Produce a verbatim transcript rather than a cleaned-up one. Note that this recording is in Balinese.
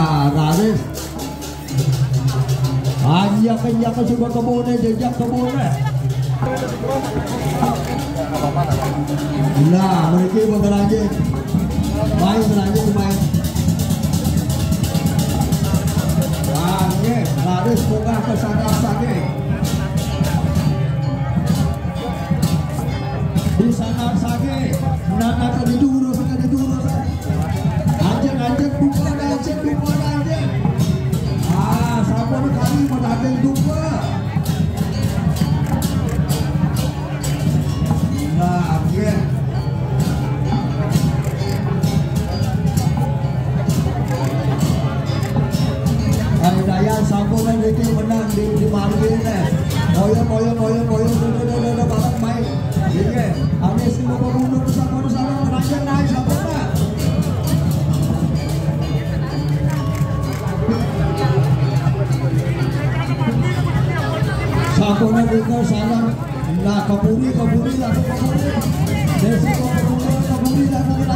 Ah, raris. Anjak-anjak coba kebone, jejak kebone. Nah, mriki begeranjing. Main geranjing, main. Nah, nggih, raris munggah ke sana sage. Di sana sage. Nah, nah, tadi dulu, tadi dulu. Anjing, anjing, buka, anjing, buka, anjing. Ah, sampun kali menanti buka. Nah, nggih. Ayo, Dayan, sampun niki menang di, di Marwil, eh. Moyo, moyo, moyo, moyo, do, do, do, do, do, bareng main. Nggih. Habis lima puluh menit, sampun, sampun, menang, naik, sampun, Pak. Sampun, niki, salam. Nah, keburi, keburi, lah, keburi. Desa keburi, keburi, lah, keburi.